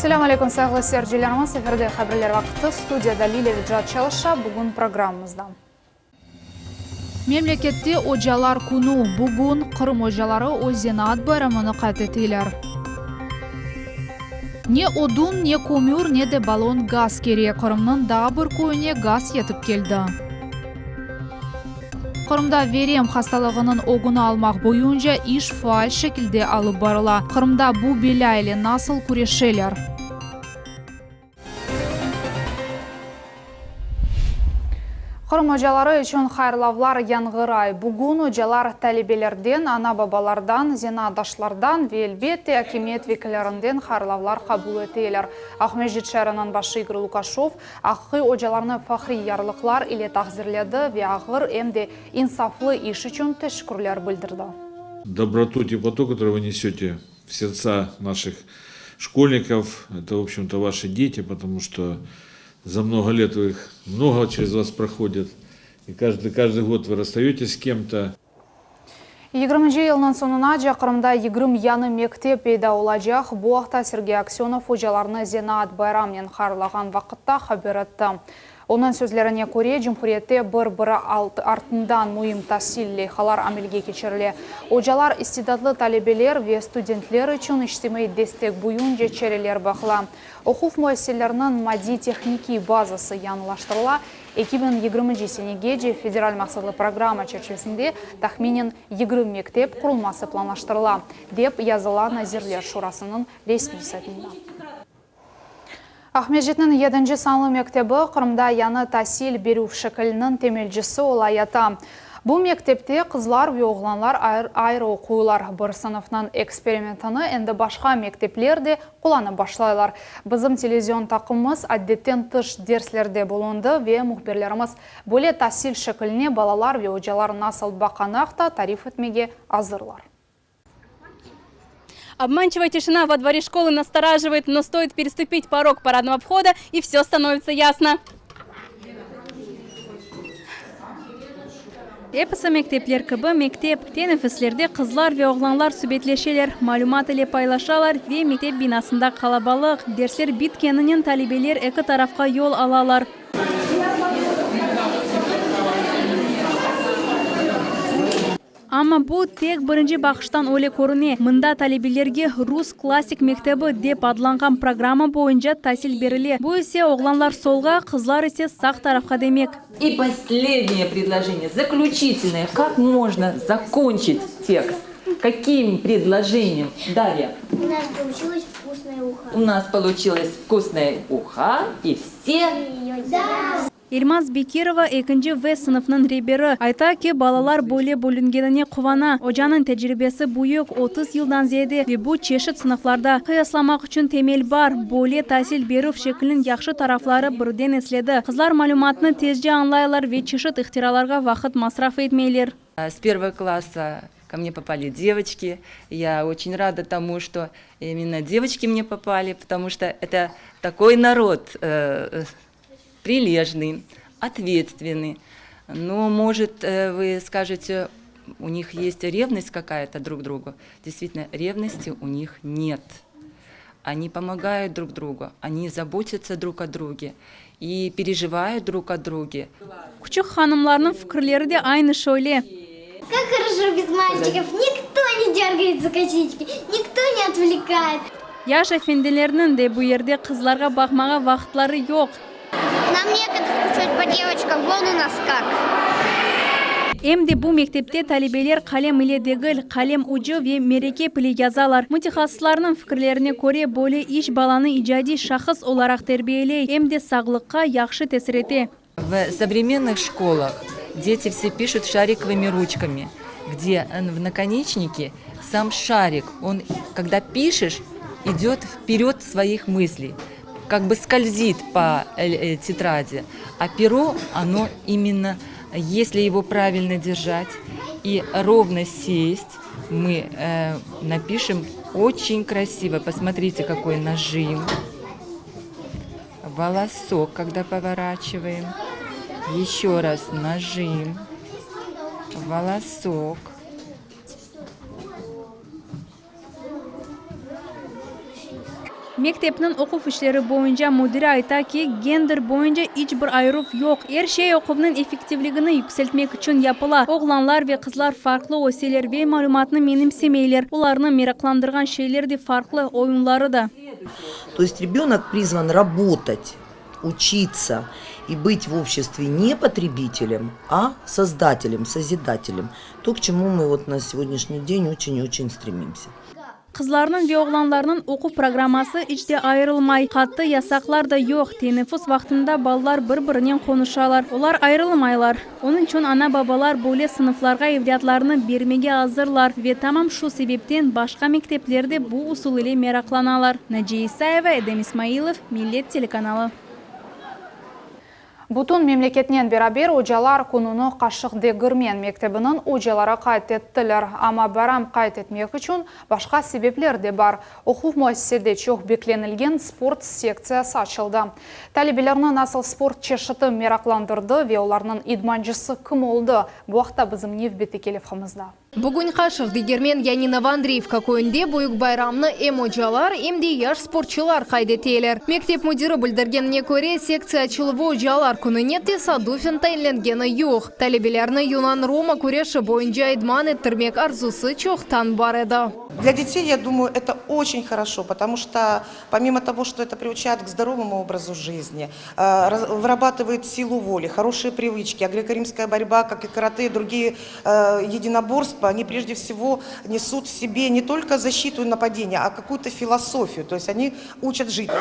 Selâm aleyküm, sayğılı seyircilerimiz! Efirde Haberler vaqtı, studiyada Lilâ Vecat çalışa. Bugün programmamızda. Memlekette ocalar künü. Bugün Qırım ocaları öz zenaat bayramını qayd eteler. Ne odun, ne kömür, ne de ballon gaz kerek, Qırımnıñ daa bir köyüne gaz yetip keldi. Qırımda verem hastalığınıñ ögüni almaq boyunca iş faal şekilde alıp barıla. Qırımda bu belâ ile nasıl küreşeler? Qırım ocaları içün hayırlavlar yañğıray. Bugün ocalar talebelerden, ana-babalardan, zenaatdaşlardan ve, elbette, akimiyet vekillerinden hayırlavlar qabul eteler. Aqmescit şeeriniñ başı İgor Lukaşev aqiqiy ocalarnı fahriy yarlıqlar ile taqdirledi ve ağır em de insaflı iş içün teşekkürler bildirdi. Dobrotu, teplotu, kotoruyu vı nesete v serdtsa naših şkolnikov, eto, v obşem-to, vaşi deti, potomu çto za mnogo let ih mnogo çerez vas prohodit, i každıy, každıy god vı rasstayetes s kem-to. Yigirminci yılnıñ soñunace Qırımda 20 yañı mektep peyda olacaq. Bu aqta Sergey Aksönov ocalarnı zenaat bayramnen hayırlağan vaqıtta haber etti. Onıñ sözlerine köre, cumhuriyette bir-biri artından müim tasil leyhalar amelge keçirile. Ocalar, istidatlı talebeler ve studentler içün içtimaiy destek boyunca çareler baqıla. Oquv müessiseleriniñ maddiy-tehnikiy bazası yañılaştırıla, 2020 senegece federal maqsatlı programma çerçivesinde tahminen 20 mektep qurulması planlaştırıla, dep yazıla Nazirler Şurasınıñ resmiy saytında. Aqmescitniñ yedinci sanlı mektebi Qırımda yañı tasil berüv şekiliniñ temelcisi ola yata. Bu mektepte qızlar ve oğlanlar ayrı oquylar. Bir sınıfnıñ eksperimentini endi başqa mektepler de qullanıp başlaylar. Bizim televizion taqımımız adetten tış derslerde bulundı ve mühbirlerimiz böyle tasil şekiline balalar ve ocalar nasıl baqqanı aqta tarif etmege azırlar. Обманчивая тишина во дворе школы настораживает, но стоит переступить порог парадного входа, и все становится ясно. Episi mektepler kibi mektep, tenefüslerde qızlar ve oğlanlar subetleşeler, malümat ile paylaşalar ve mektep binasında qalabalıq. Dersler bitkeninen talebeler eki tarafqa yol alalar. Amma bu tek birinci baqıştan öyle körüne. Mında talebelerge rus klassik mektebi dep adlanğan programma boyunca tasil berile. Bu ise oğlanlar solğa, qızlar ise sağ tarafqa demek. И последнее предложение, заключительное. Как можно закончить текст? Каким предложением? Дарья. У нас получилась вкусная уха. У нас получилась вкусная уха, и все... Да! Elmaz Bekirova, ekinci V sınıfnıñ reberi, ayta ki, balalar böyle bölüngenine quvana. Ocanıñ tecribesi büyük, 30 yıldan ziyade, ve bu çeşit sınıflarda qıyaslamaq içün temel bar. Böyle tasil berüv şekliniñ yahşı tarafları birden esledi, qızlar malümatnı tezce añlaylar ve çeşit ihtiralarğa vaqıt masraf etmeyler. С первого класса ко мне попали девочки. Я очень рада тому, что именно девочки мне попали, потому что это такой народ прилежный, ответственный. Но, может, вы скажете, у них есть ревность какая-то друг к другу. Действительно, ревности у них нет. Они помогают друг другу, они заботятся друг о друге и переживают друг о друге. Küçük hanımlarnıñ fikirleri de aynı şöyle. Как хорошо без мальчиков, nikto ne dергает за косички, nikto ne otвлекает. Yaş efendilerniñ de bu yerde qızlarğa baqmağa vaqıtları yoq. Nam nekogda skuçat po devoçkam, von u nas kak. Em de bu mektepte talebeler qalem ile degil, qalem ucu ve merekep ile yazalar. Mütehassıslarnıñ fikirlerine köre, böyle iş balanı icadiy şahıs olaraq terbiyeley, em de sağlıqqa yahşı tesir ete. В современных школах дети все пишут шариковыми ручками, где в наконечнике сам шарик, он, когда пишешь, идет вперед своих мыслей, как бы скользит по тетради. А перо, оно именно, если его правильно держать и ровно сесть, мы напишем очень красиво. Посмотрите, какой нажим. Волосок, когда поворачиваем. Еще раз нажим. Волосок. Mektepniñ oquv işleri boyunca müdiri ayta ki, gender boyunca iç bir ayıruv yoq, er şey oquvnıñ effektivligini yükseltmek içün yapıla. Oğlanlar ve qızlar farqlı öseler ve malümatnı menimsemeyler, olarnı meraqlandırğan şeyler de farqlı, oyunları da. То есть ребенок призван работать, учиться и быть в обществе не потребителем, а создателем, созидателем. То, к чему мы вот на сегодняшний день очень-очень стремимся. Qızlarnıñ ve oğlanlarnıñ oquv programması iç de ayırılmay. Qattı yasaqlar da yoq. Teneffüs vaqtında balalar bir-birinen qonuşalar. Olar ayırılmaylar. Onıñ içün ana-babalar böyle sınıflarğa evlâtlarını bermege azırlar ve tamam şu sebepten başqa mektepler de bu usul ile meraqlanalar. Naciye İsayeva, Edem İsmailov, Millet telekanalı. Bütün memleketnen beraber Ocalar kününi Qaşıq Degirmen mektebiniñ ocaları qayd ettiler. Amma bayram qayd etmek içün başqa sebepler de bar. Oquv müessisede çoq beklenilgen sport sektsiyası açıldı. Talebelerni nasıl sport çeşiti meraqlandırdı ve olarnıñ idmancısı kim oldı? Bu aqta bizim nevbetteki levhamızda. Bugün Qaşıq Degermen yani Novoandreyevka köyünde büyük bayramnı em ocalar, em de yaş sportçılar qayd eteler. Mektep müdiri bildirgenine köre, sektsiya açıluvı ocalar kününe tesadufen tayinlengeni yoq. Talebelerni yunan-roma küreşi boyunca idman ettirmek arzusı çoqtan bar edi. Для детей, я думаю, это очень хорошо, потому что помимо того, что это приучает к здоровому образу жизни, вырабатывает силу воли, хорошие привычки, а греко-римская борьба, как и карате и другие единоборства, они прежде всего несут в себе не только защиту и нападение, а какую-то философию, то есть они учат жить.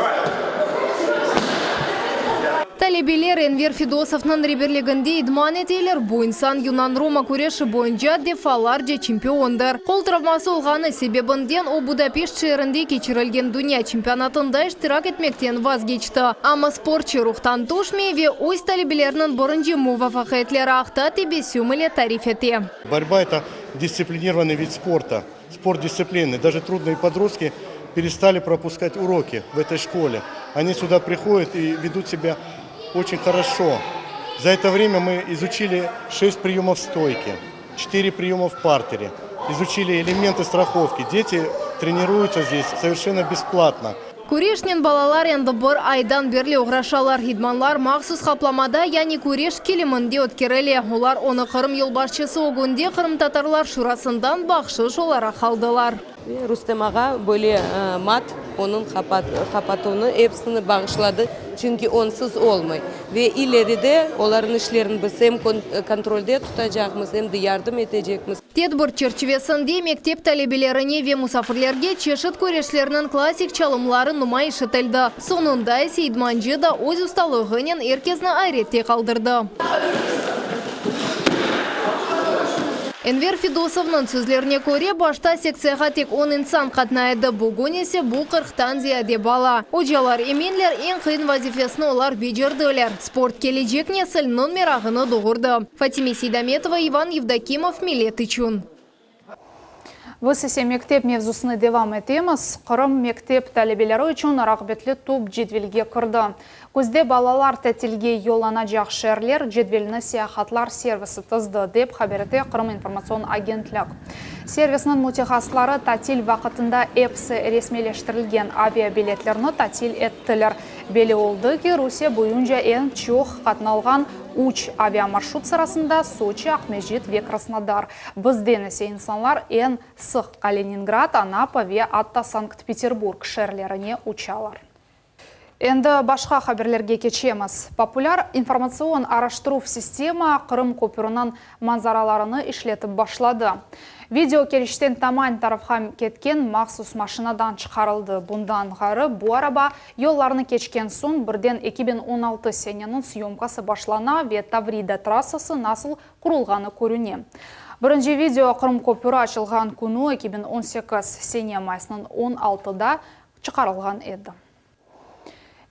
Talebeler Enver Fedosovnıñ reberliginde idman eteler. Bu insan yunan-roma küreşi boyunca defalarca çempiondır. Qol travması olğanı sebebinden o Budapeşt şeerinde keçirilgen dünya çempionatında iştirak etmekten vazgeçti. Amma sportçı ruhtan tüşmey ve öz talebeleriniñ birinci muvafaqiyetleri aqta tebessüm ile tarif ete. Борьба – это дисциплинированный вид спорта, спорт дисциплины. Даже трудные подростки перестали пропускать уроки в этой школе. Они сюда приходят и ведут себя очень хорошо. За это время мы изучили 6 приемов стойки, 4 приема в партере, изучили элементы страховки. Дети тренируются здесь совершенно бесплатно. Küreşnen balalar endi bir aydan berli oğraşalar. İdmanlar mahsus qaplamada, yani küreş kiliminde ötkerile. Olar onı Qırım yolbaşçısı ögünde Qırımtatarlar şurasından bahşış olaraq aldılar. Rustem ağa böyle mat onıñ qapatuvını episini bağışladı, çünki onsız olmay. Ve ileride olarnıñ işlerini biz em kontrolde tutacaqmız, em de yardım etecekmiz. Tedbir çerçivesinde mektep talebelerine ve musafirlerge çeşit küreşlerniñ klassik çalımları numayış etildi. Soñunda ise idmancı da öz ustalığınen er kesni ayrette qaldırdı. Enver Fedosovnıñ sözlerine köre, başta sektsiyağa tek on insan qatnay edi, bugün ise bu qırqtan ziyade bala. Ocalar eminler, eñ qıyın vazifesini olar becerdiler, sport kelecek nesilniñ merağını doğurdı. Fatime Seydametova, İvan Yevdokimov, Millet içün. Biz ise mektep mevzusını devam etemiz. Qırım mektep talebeleri içün rağbetli top cedvelge kirdi. Küzde balalar tatilge yollanacaq şeerler cedvelini seyahatlar servisi tizdi, dep haber ete Qırım informatsion agentlik. Servisniñ mütehassısları tatil vaqıtında episi resmiyleştirilgen aviabiletlerni tatil ettiler. Belli oldı ki, Rusiye boyunca eñ çoq qatnalğan üç aviamarşrut sırasında Soçi, Aqmescit ve Krasnodar. Bizden ise insanlar eñ sıq Kaliningrad, Anapa ve atta Sankt-Peterburg şeerlerine uçalar. Endi başqa haberlerge keçemiz. Populâr informatsion araştıruv sistema Qırım köpüriniñ manzaralarını işletip başladı. Video Keriçten Taman tarafqa ketken mahsus maşinadan çıqarıldı. Bundan ğayrı, bu araba yollarnı keçken soñ birden 2016 seneniñ syomkası başlana ve Tavrida trassası nasıl qurulğanı körüne. Birinci video Qırım köpüri açılğan künü 2018 sene mayısnıñ 16da çıqarılğan edi.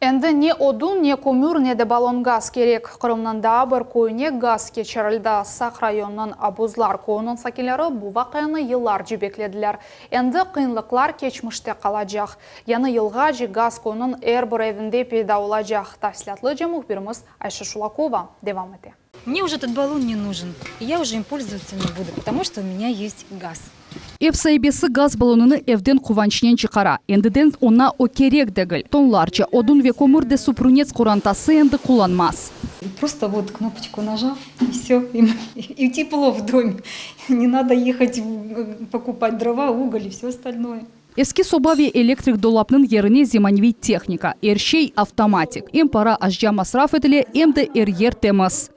Endi ne odun, ne kömür, ne de ballon gaz kerek. Qırımnıñ daa bir köyüne gaz keçirildi. Saq rayonınıñ Abuzlar köyüniñ sakinleri bu vaqianı yıllarca beklediler. Endi qıyınlıqlar keçmişte qalacaq. Yañı yılğace gaz köyniñ er bir evinde peyda olacaq. Tafsilâtlıca mühbirimiz Ayşe Şulakova devam ete. Мне уже этот баллон не нужен, и я уже им пользоваться не буду, потому что у меня есть газ. Ev saibesi gaz ballonını evden quvançnen çıqara. Endiden oña o kerek degil. Tonlarca odun ve kömür de Suprunets qorantası endi qullanmaz. Prosto vot knopочку najal, i vse, i teplo v dome. Ne nado yehat pokupat drova, ugol i vse ostalnoye. Eski soba ve elektrik dolapnıñ yerine zemaneviy tehnika. Er şey avtomatik. Em para azca masraf etile, em de er yer temiz.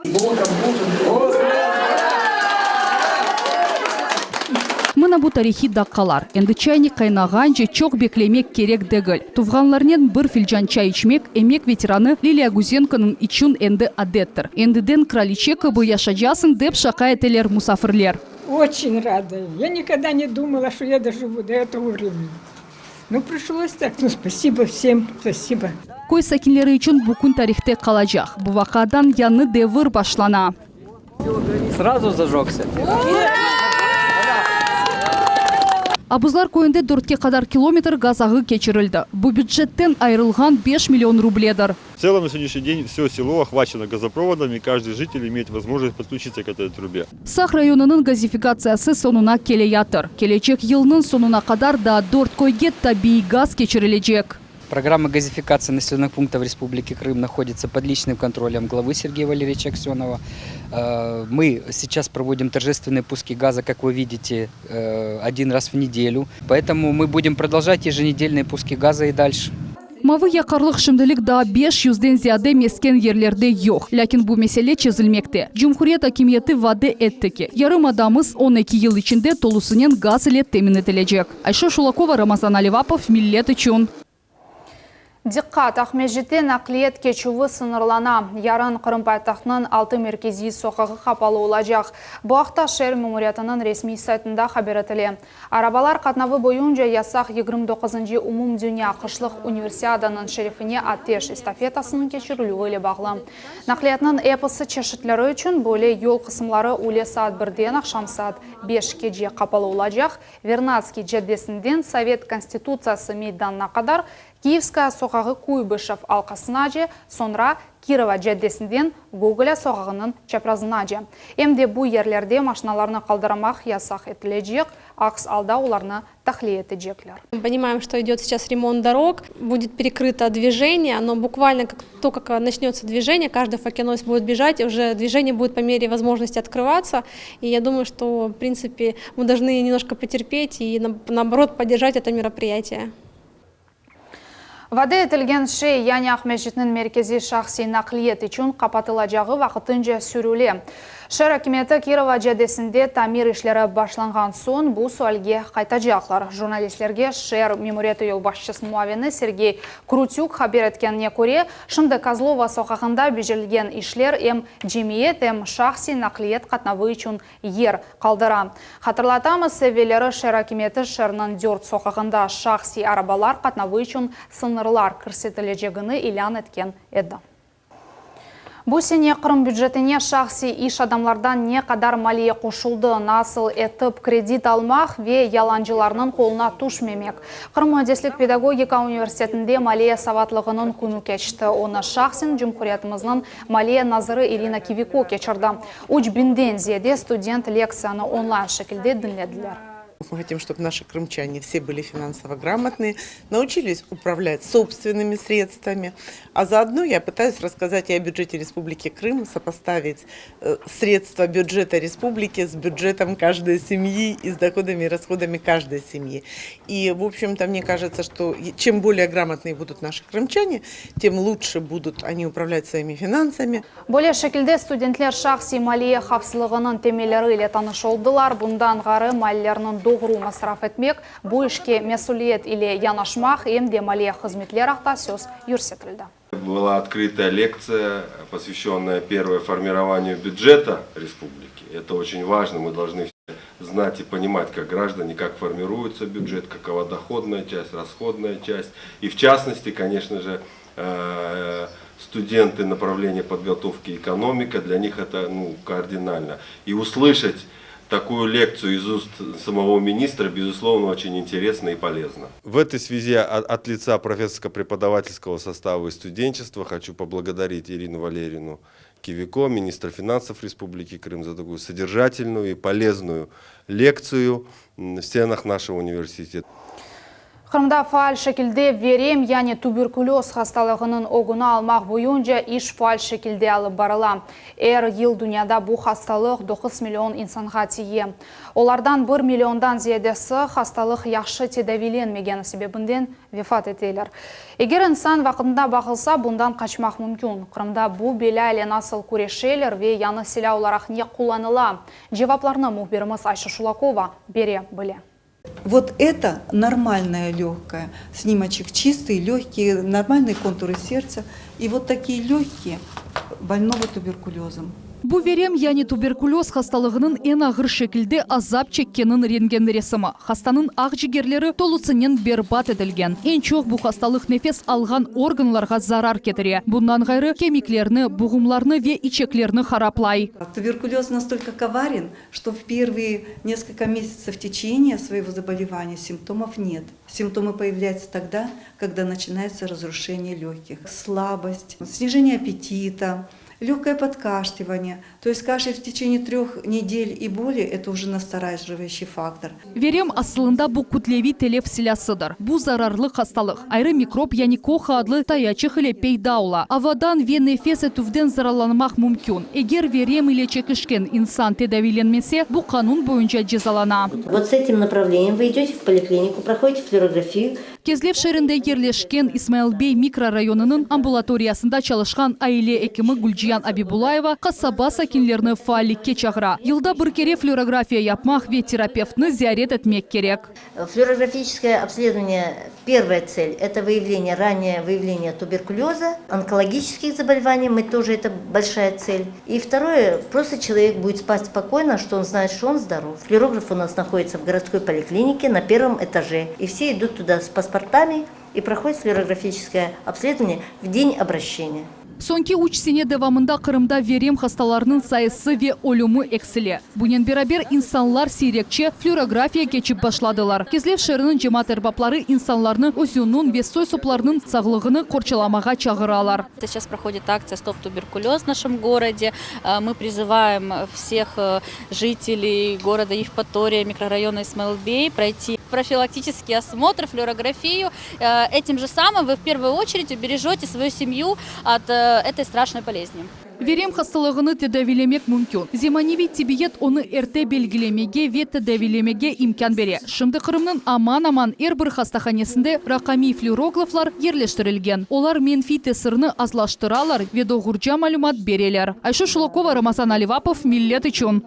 Mına bu tarihiy daqqalar. Endi çaynik qaynağance çoq beklemek kerek degil. Tuvğanlarnen bir filcan çay içmek emek veteranı Liliya Guzenkonıñ içün endi adettir. Endiden kraliçe kibi yaşacasıñ, dep şaqa eteler musafirler. Oçen rada. Ya nikogda ne dumala, şto ya dojivu do etogo vremeni. No prişlos tak. No spasibo vsem, spasibo. Köy sakinleri içün bu kün tarihte qalacaq. Bu vaqiadan yañı devir başlana. Srazu zajogся. Abuzlar köyünde dörtke qadar kilometr gaz ağı keçirildi. Bu bücetten ayırılğan beş million rubledir. В целом на сегодняшний день все село охвачено газопроводом и каждый житель имеет возможность подключиться к этой трубе. Saq rayonınıñ gazifikatsiyası soñuna keleyatır. Kelecek yılnıñ soñuna qadar daa dört köyge tabiiy gaz keçirilecek. Программа газификации населенных пунктов Республики Крым находится под личным контролем главы Сергея Валерьевича Аксенова. Мы сейчас проводим торжественные пуски газа, как вы видите, один раз в неделю. Поэтому мы будем продолжать еженедельные пуски газа и дальше. Mavı yaqarlıq şimdilik daa 500-den ziyade mesken yerlerde yoq. Lâkin bu mesele çezilmekte. Cumhuriyet akimiyeti vade etti ki, yarımadamız 12 yıl içinde tolusınen gaz ile temin etilecek. Ayşe Şulakova, Ramazan Alivapov, Millet içün. Diqqat! Aqmescitte naqliyat keçüvi sıñırlana. Yarın Qırım paytahtınıñ altı merkeziy soqağı qapalı olacaq. Bu aqta şeer memuriyetiniñ resmiy saytında haber etile. Arabalar qatnavı boyunca yasaq 29-ncı Umumdünya qışlıq universiadanıñ şerefine ateş estafetasınıñ keçirilüvi ile bağlı. Naqliyatnıñ episi çeşitleri içün böyle yol qısımları üyle saat birden aqşam saat beşkece qapalı olacaq, Vernadskiy caddesinden Sovet Konstitutsiyası meydanına qadar, Kiyevskaya soqağı Kuybışev alqasınace, soñra Kirova caddesinden Gogolâ soqağınıñ çaprazınace. Em de bu yerlerde maşinalarnı qaldırmaq yasaq etilecek, aks alda olarnı tahliye etecekler. Мы понимаем, что идет сейчас ремонт дорог, будет перекрыто движение, но буквально как только начнется движение, каждый факелоносец будет бежать, уже движение будет по мере возможности открываться. И я думаю, что, в принципе, мы должны немножко потерпеть и, наоборот, поддержать это мероприятие. Vade etilgen şey, yani Aqmescitniñ merkeziy şahsiy naqliyat içün qapatılacağı vaqtınca sürüle. Şeer akimiyeti Kirova caddesinde tamir işleri başlanğan soñ bu sualge qaytacaqlar. Jurnalistlerge şeer memuriyeti yolbaşçısınıñ muavini Sergey Krutük haber etkenine köre, şimdi Kozlova soqağında becerilgen işler em cemiyet, em şahsiy naqliyat qatnavı içün yer qaldıra. Hatırlatamız, evelleri şeer akimiyeti şeerniñ dört soqağında şahsiy arabalar qatnavı içün sıñırlar kirsetilecegini ilân etken edi. Bu sene Qırım bücetine şahsiy iş adamlardan ne qadar maliye qoşuldı, nasıl etip kredit almaq ve yalancılarnıñ qoluna tüşmemek? Qırım müendislik pedagogika universitetinde maliye savatlığınıñ künü keçti. Onı şahsen cumhuriyetimizniñ maliye naziri İrina Kiviko keçirdi. 3000-den ziyade student lektsiyanı online şekilde diñlediler. Мы хотим, чтобы наши крымчане все были финансово грамотные, научились управлять собственными средствами. А заодно я пытаюсь рассказать и о бюджете Республики Крым, сопоставить средства бюджета республики с бюджетом каждой семьи и с доходами и расходами каждой семьи. И, в общем-то, мне кажется, что чем более грамотные будут наши крымчане, тем лучше будут они управлять своими финансами. Böyle şekilde studentler şahsiy maliye havfsızlığınıñ temelleri ile tanış oldılar. Bundan ğayrı mallerniñ doğru masraf etmek, bu işke mesüliyet ile yanaşmaq, em de maliye hızmetler aqta söz yürsetildi. Была открытая лекция, посвященная первое формированию бюджета республики. Это очень важно, мы должны все знать и понимать, как граждане, как формируется бюджет, какова доходная часть, расходная часть. И в частности, конечно же, студенты направления подготовки экономика, для них это ну, кардинально. И услышать такую лекцию из уст самого министра, безусловно, очень интересно и полезно. В этой связи от лица профессорско-преподавательского состава и студенчества хочу поблагодарить Ирину Валерьевну. Кивико, министра финансов Республики Крым, за такую содержательную и полезную лекцию в стенах нашего университета. Qırımda faal şekilde verem, yani tüberkülöz hastalığınıñ ögüni almaq boyunca iş faal şekilde alıp barıla. Er yıl dünyada bu hastalıq doquz million insanğa tiye. Olardan bir milliondan ziyadesi hastalıq yahşı tedaviylenmegeni sebebinden vefat eteler. Eger insan vaqtında baqılsa, bundan qaçmaq mümkün. Qırımda bu belâ ile nasıl küreşeler ve yañı silâ olaraq ne qullanıla? Cevaplarnı mühbirimiz Ayşe Şulakova bere bile. Vot eto normalnoye lögkoye, snimoçek çistıy, lögkiye, normalnıye konturı serdtsa, i vot takiye lögkiye bolnogo tuberkulözom. Bu verem, yani tuberkulöz hastalığınıñ eñ ağır şekilde azap çekkenniñ rentgen resimi. Hastanıñ aqcigerleri tolusınen berbat etilgen. Eñ çoq bu hastalıq nefes alğan organlarğa zarar ketire. Bundan ğayrı, kemiklerni, buğumlarnı ve içeklerni haraplay. Tuberkulöz nastolko kovaren, çto v pervıye neskolko mesyatsov teçeniya svoego zabolevaniya simptomov net. Simptomı poyavlyayutsa togda, kogda naçinayetsya razruşeniye lögkih, slabost, snijeniye appetita, Легкое подкашливание, то есть кашель в течение трех недель и более, это уже настораживающий фактор. Verem, asılında bu kütleviy telef silâsıdır. Bu zararlı hastalıq, ayrı mikrop, yani Koha adlı tayaçıq ile peyda ola. Avadan ve nefes etüvden zararlanmaq mümkün. Eger verem ile çekişken insan tedaviylenmese, bu qanun boyunca cezalana. Вот с этим направлением вы идете в поликлинику, проходите флюорографию. Kezlev şeerinde yerleşken İsmail bey mikrorayonınıñ ambulatoriyasında çalışqan aile ekimi Gülciyan Abibulayeva qasaba sakinlerini faallikke çağıra. Yılda bir kere flüorografiya yapmaq ve terapevtni ziyaret etmek kerek. Flüorografiçeskoye obsledovaniye, pervaya tsel, eto vıyavleniye, ranneye vıyavleniye tuberkulöza, onkologiçeskih zabolevaniy, mı тоже eto bolşaya tsel. I vtoroye, prosto çelovek budet spat spokoyno, çto on znayet, çto on zdorov. Fluorograf u nas nahoditsya v gorodskoy poliklinike na pervom etaje, i vse idut tuda s pasportami i prohodyat fluorografiçeskoye obsledovaniye v den obraşçeniya. Soñki üç sene devamında Qırımda verem hastalarınıñ sayısı ve ölümi eksile. Bunen beraber, insanlar siyrekçe flüorografiya keçip başladılar. Kezlev şeeriniñ cemaat erbapları insanlarnı özüniñ ve soy-soplarınıñ sağlığını qorçalamağa çağıralar. Seyças prohodit aktsiya Stop tuberkulöz v našem gorode. Mı prizıvaem vseh jiteley goroda Yevpatoriya, mikrorayona İsmail-Bey proyti profilaktiçeskiy osmotr, flüorografiyu. Etim je samım vı v pervuyu oçeredь uberejete svoyu semyu ot etoy straşnoy bolezni. Verem hastalığını tedaviylemek mümkün. Zemaneviy tibbiyet onı erte belgilemege ve tedaviylemege imkân bere. Şimdi Qırımnıñ aman-aman er bir hastahanesinde raqamiy flüoroglaflar yerleştirilgen. Olar menfiy tesirni azlaştıralar ve doğruca malümat bereler. Ayşe Şulakova, Ramazan Alivapov, Millet içün.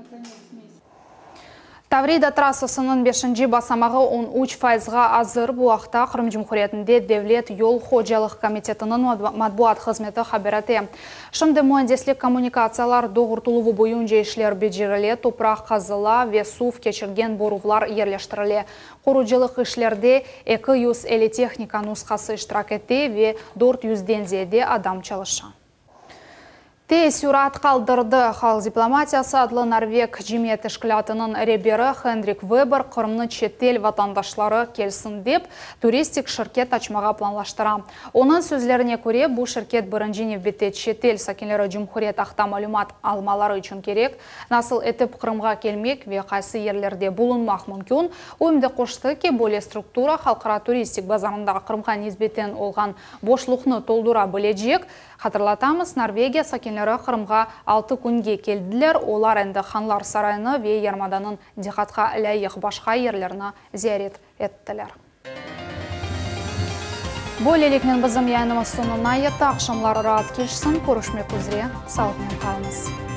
Tavrida trassasınıñ beşinci basamağı on üç fayızğa azır. Bu aqta Qırım Cumhuriyetinde Devlet yol hocalıq komitetiniñ matbuat hızmeti haber ete. Şimdi müendislik kommunikatsiyalar doğurtıluvı boyunca işler becerile, topraq qazıla ve suv keçirgen boruvlar yerleştirile. Qurucılıq işlerde 250 tehnika nusqası iştirak ete ve dört yüzden ziyade adam çalışa. Teessürat qaldırdı. Halq diplomatiyası adlı norveg cemiyet teşkilâtınıñ reberi Hendrik Weber Qırımnı çetel vatandaşları kelsin dep, turistik şirket açmağa planlaştıra. Onıñ sözlerine köre, bu şirket birinci nevbette çetel sakinleri cumhuriyet aqta malümat almaları içün kerek. Nasıl etip Qırımğa kelmek ve qaysı yerlerde bulunmaq mümkün? O em de qoştı ki, böyle struktura halqara turistik bazarında Qırımğa nisbeten olğan boşluqnı toldura bilecek. Hatırlatamız, Norvegiya sakinleri Qırımğa altı künge keldiler, olar endi Hanlar sarayını ve yarımadanıñ diqqatqa lâyıq başqa yerlerini ziyaret ettiler. Böyleliknen bizim yayınımız soñuna yetti. Aqşamlar raat keçsin, körüşmek üzre, sağlıqnen qalıñız.